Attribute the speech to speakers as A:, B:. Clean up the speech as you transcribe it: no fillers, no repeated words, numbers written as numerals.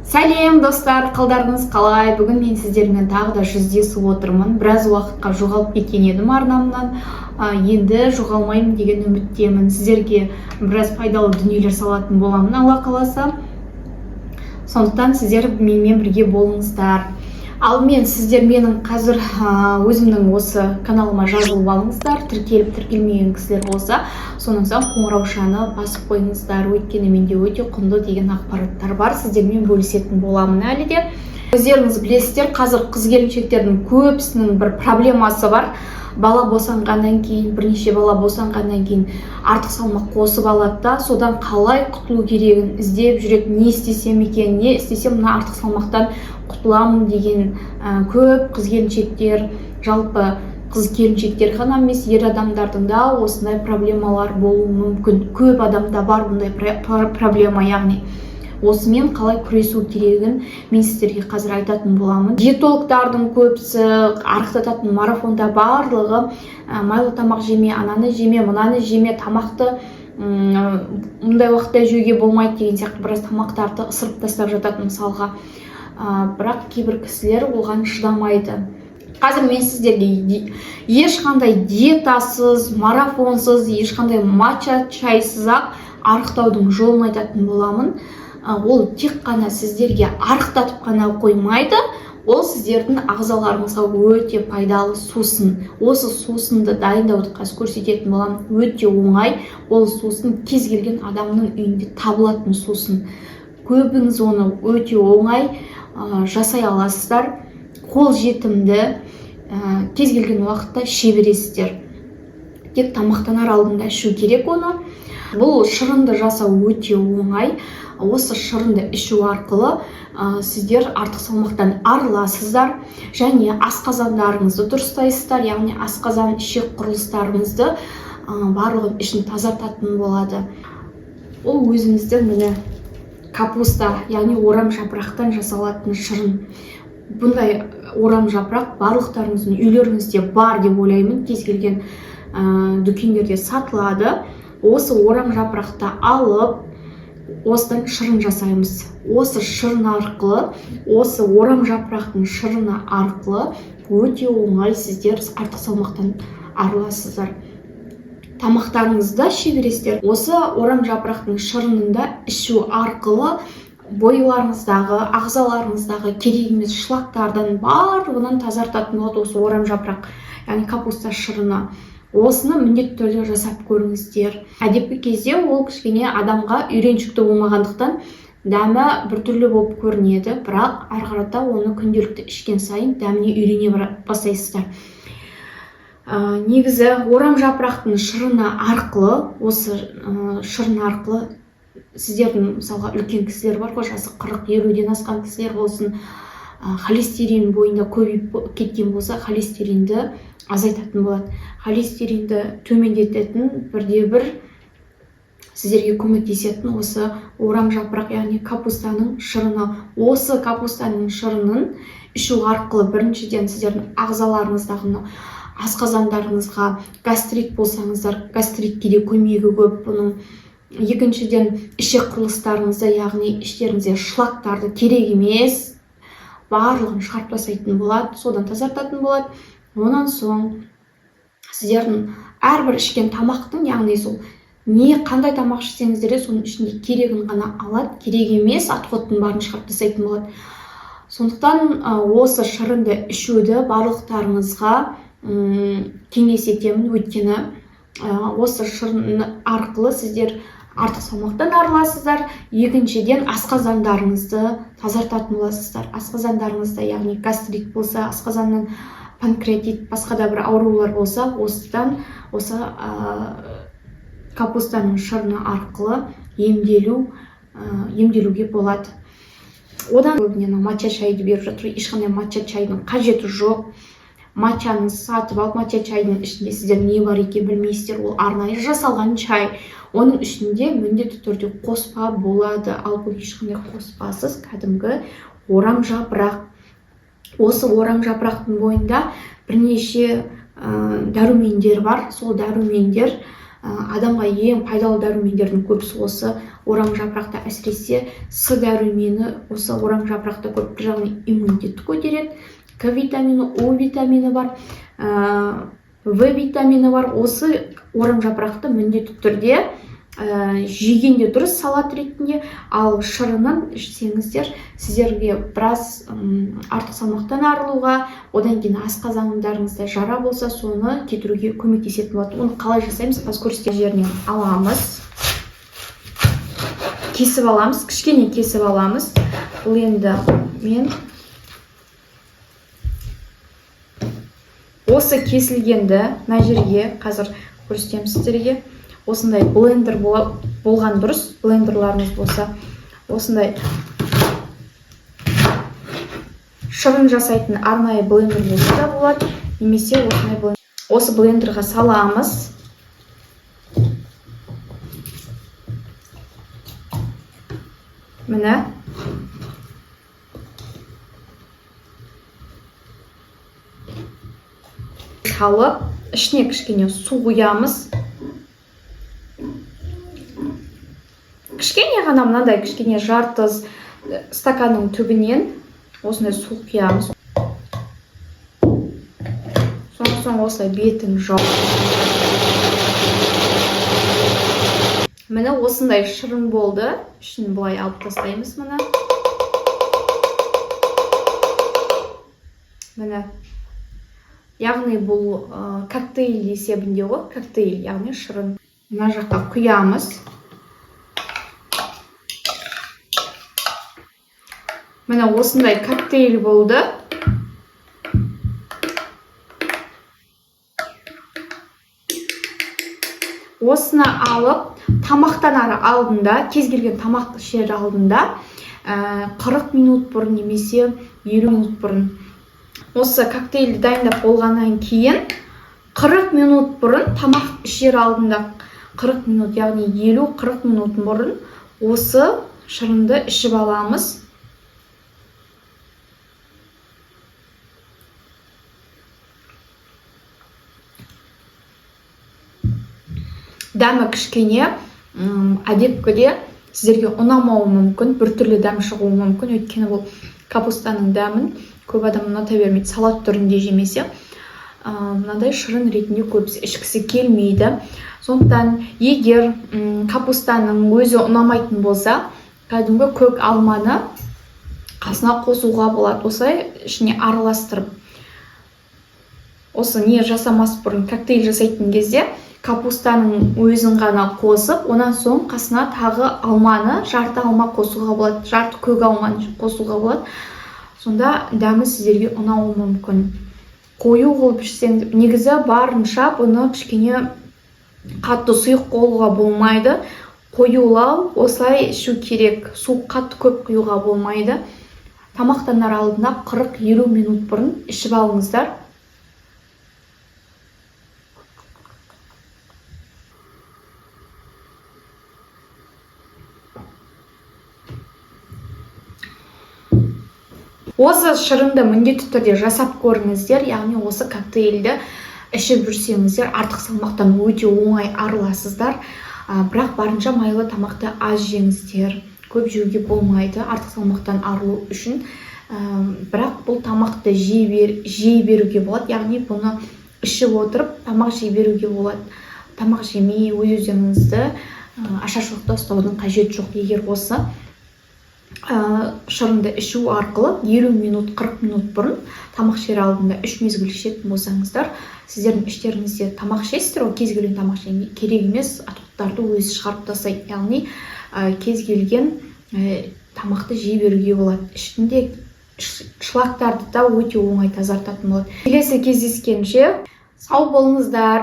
A: Сәлем, достар! Қалдарыңыз қалай? Бүгін мен сіздермен тағы да жүздесіп отырмын. Біраз уақытқа жоғалып кеткен едім арнамнан. Енді жоғалмаймын деген үміттемін. Сіздерге біраз пайдалы дүниелер салатын боламын, Алла қаласа. Сондықтан сіздер менімен бірге болыңыздар. Ал мен сіздер менің қазір өзімнің осы каналыма жазылып алыңыздар, тіркеліп, тіркелмеген кісілер болса. Сонан соң қоңыраушаны басып қойыңыздар, өйткені менде өте құнды деген ақпараттар бар, сіздермен бөлісетін боламын әлі де. Өздеріңіз білесіздер, қазір қыз келіншектердің көбісінің бір проблемасы бар: бала босанғаннан кейін, бірнеше бала босанғаннан кейін артық салмақ қосып алады да, содан қалай құтылу керегін іздеп жүреді. Не істесем екен, не істесем мына артық салмақтан құтыламын деген көп қыз келіншектер, жалпы қыз келіншектер ғана емес, ер адамдардың да осындай проблемалар болуы мүмкін. Көп адамда бар бұндай проблема. Яғни осымен қалай күресу керегін мен сіздерге қазір айтатын боламын. Диетологтардың көбісі, арықтататын марафонда барлығы майлы тамақ жеме, ананы жеме, мынаны жеме, тамақты мындай уақытта жеуге болмайды деген сияқты біраз тамақтарды ысырып тастап жатады мысалға. Бірақ кейбір кісілер оған шыдамайды. Қазір мен сіздерге ешқандай диетасыз, марафонсыз, ешқандай матча чайсыз ақ арықтаудың жолын айтатын боламын. Ол тек қана сіздерге арықтатып қана қоймайды, ол сіздердің ағзаларыңызға өте пайдалы сусын. Осы сусынды дайындауды қазір көрсететін боламын. Өте оңай. Ол сусын кез келген адамның үйінде табылатын сусын. Көбіңіз оны өте оңай жасай аласыздар, қол жетімді, кез келген уақытта іше бересіздер. Тек тамақтанар алдында ішу керек оны. Бұл шырынды жасау өте оңай. Осы шырынды ішу арқылы сіздер артық салмақтан арыласыздар және асқазандарыңызды дұрыстайсыздар, яғни асқазан, ішек құрылыстарыңызды барлығын ішін тазартатын болады. Ол өзіміздің, міне, капуста, яғни орам жапырақтан жасалатын шырын. Бұндай орам жапырақ барлықтарыңыздың үйлеріңізде бар деп ойлаймын, кез келген дүкендерде сатылады. Осы орам жапырақты алып, осыдан шырын жасаймыз. Осы шырын арқылы, осы орам жапырақтың шырыны арқылы өте оңай сіздер артық салмақтан арыласыздар, тамақтарыңызды іше бересіздер. Осы орам жапырақтың шырынын да ішу арқылы бойларыңыздағы, ағзаларыңыздағы керек емес шлактардан барлығынан тазартатын болады осы орам жапырақ, яғни капуста шырыны. Осыны міндетті түрде жасап көріңіздер. Әдепкі кезде ол кішкене адамға үйреншікті болмағандықтан, дәмі біртүрлі болып көрінеді, бірақ ары қарата оны күнделікті ішкен сайын дәміне үйрене бастайсыздар. Негізі орам жапырақтың шырыны арқылы, осы шырын арқылы сіздердің, мысалға, үлкен кісілер бар ғой, жасы 40-50-ден асқан кісілер болсын, холестерин бойында көбейіп кеткен болса, холестеринді азайтатын болады. Холестеринді төмендететін бірде бір сіздерге көмектесетін осы орам жапырақ, яғни капустаның шырыны. Осы капустаның шырынын ішу арқылы біріншіден сіздердің ағзаларыңыздағы, мынау асқазандарыңызға, гастрит болсаңыздар, гастритке де көмегі көп бұның. Екіншіден, ішек құрылыстарыңызды, яғни іштеріңізде шлактарды, керек емес барлығын шығарып тастайтын болады, содан тазартатын болады. Онан соң сіздердің әрбір ішкен тамақтың, яғни сол не қандай тамақ ішсеңіздер де, соның ішінде керегін ғана алады, керек емес отходтың барын шығарып тастайтын болады. Сондықтан осы шырынды ішуді барлықтарыңызға кеңес етемін, өйткені осы шырын арқылы сіздер артық салмақтан арыласыздар, екіншіден, асқазандарыңызды тазартатын боласыздар. Асқазандарыңызда, яғни гастрит болса, асқазаннан панкреатит, басқа да бір аурулар болса, осыдан, осы капустаның шырыны арқылы емделуге болады. Одан көбіне мына матча шайды беріп жатыр. Ешқандай матча чайдың қажеті жоқ. Матчаны сатып алып, матча чайдың ішінде сіздер не бар екенін білмейсіздер. Ол арнайы жасалған чай, оның ішінде міндетті түрде қоспа болады. Ал бұл ешқандай қоспасыз кәдімгі орам жапырақ. Осы орам жапырақтың бойында бірнеше дәрумендер бар. Сол дәрумендер Адамға ең пайдалы дәрумендердің көбісі осы орам жапырақта, әсіресе С дәрумені осы орам жапырақта көп. Бір жағынан иммунитетті көтереді, К витамині, О витамині бар, В витамині бар. Осы орам жапырақты міндетті түрде жеген де дұрыс салат ретінде, ал шырынын ішсеңіздер, сіздерге біраз артық салмақтан арылуға, одан кейін асқазандарыңызда жара болса, соны кетіруге көмектесетін болады. Оны қалай жасаймыз, қазір көрсетемін. Жерінен аламыз, кесіп аламыз, кішкене кесіп аламыз. Бұл енді мен осы кесілгенді мына жерге қазір көрсетемін сіздерге. Осындай блендер болған дұрыс, блендерларыңыз болса, осындай шырын жасайтын арнайы блендер болса да болады, немесе осындай блендер. Осы блендерға саламыз. Міне, салып, ішіне кішкене су құямыз, кішкене ғана, мынандай кішкене жарты стаканның түбінен осындай су құямыз. Содан соң осылай бетін жауып, міне, осындай шырын болды. Ішін былай алып тастаймыз. Міне, міне, яғни бұл коктейль есебінде ғой, коктейль, яғни шырын. Мына жаққа құямыз. Міне, осындай коктейль болды. Осыны алып, тамақтанар алдында, кез келген тамақ ішер алдында 40 минут бұрын немесе 50 минут бұрын, осы коктейльді дайындап болғаннан кейін 40 минут бұрын, тамақ ішер алдында 40 минут, яғни 50-40 минут бұрын осы шырынды ішіп аламыз. Дәмі кішкене әдепкіде сіздерге ұнамауы мүмкін, біртүрлі дәм шығуы мүмкін, өйткені бұл капустаның дәмін көп адам ұната бермейді салат түрінде жемесе. Мынандай шырын ретінде көбісі ішкісі келмейді. Сондықтан егер капустаның өзі ұнамайтын болса, кәдімгі көк алманы қасына қосуға болады, осылай ішіне араластырып. Осы не жасамас бұрын, коктейль жасайтын кезде капустаның өзін ғана қосып, онан соң қасына тағы алманы, жарты алма қосуға болады, жарты көк алманы қосуға болады. Сонда дәмі сіздерге ұнауы мүмкін. Қою қылып ішсең, негізі барынша бұны кішкене қатты сұйық қылуға болмайды, қоюлау осылай ішу керек, су қатты көп құюға болмайды. Тамақтанар алдында 40-50 минут бұрын ішіп алыңыздар. Осы шырынды міндетті түрде жасап көріңіздер, яғни осы коктейльді ішіп жүрсеңіздер, артық салмақтан өте оңай арыласыздар. Бірақ барынша майлы тамақты аз жеңіздер, көп жеуге болмайды артық салмақтан арылу үшін. Бірақ бұл тамақты жей беруге болады, яғни бұны ішіп отырып тамақ жей беруге болады. Тамақ жемей өз өздеріңізді ашаршылықта ұстаудың қажеті жоқ. Егер осы шырынды ішу арқылы 50 минут, 40 минут бұрын тамақ ішер алдында 3 мезгіл ішетін болсаңыздар, сіздердің іштеріңізде тамақ ішесіздер ғой, кез келген тамақ ішемін, керек емес отходтарды өзі шығарып тастайды, яғни кез келген тамақты жей беруге болады. Ішінде шлактарды да өте оңай тазартатын болады. Келесі кездескенше сау болыңыздар.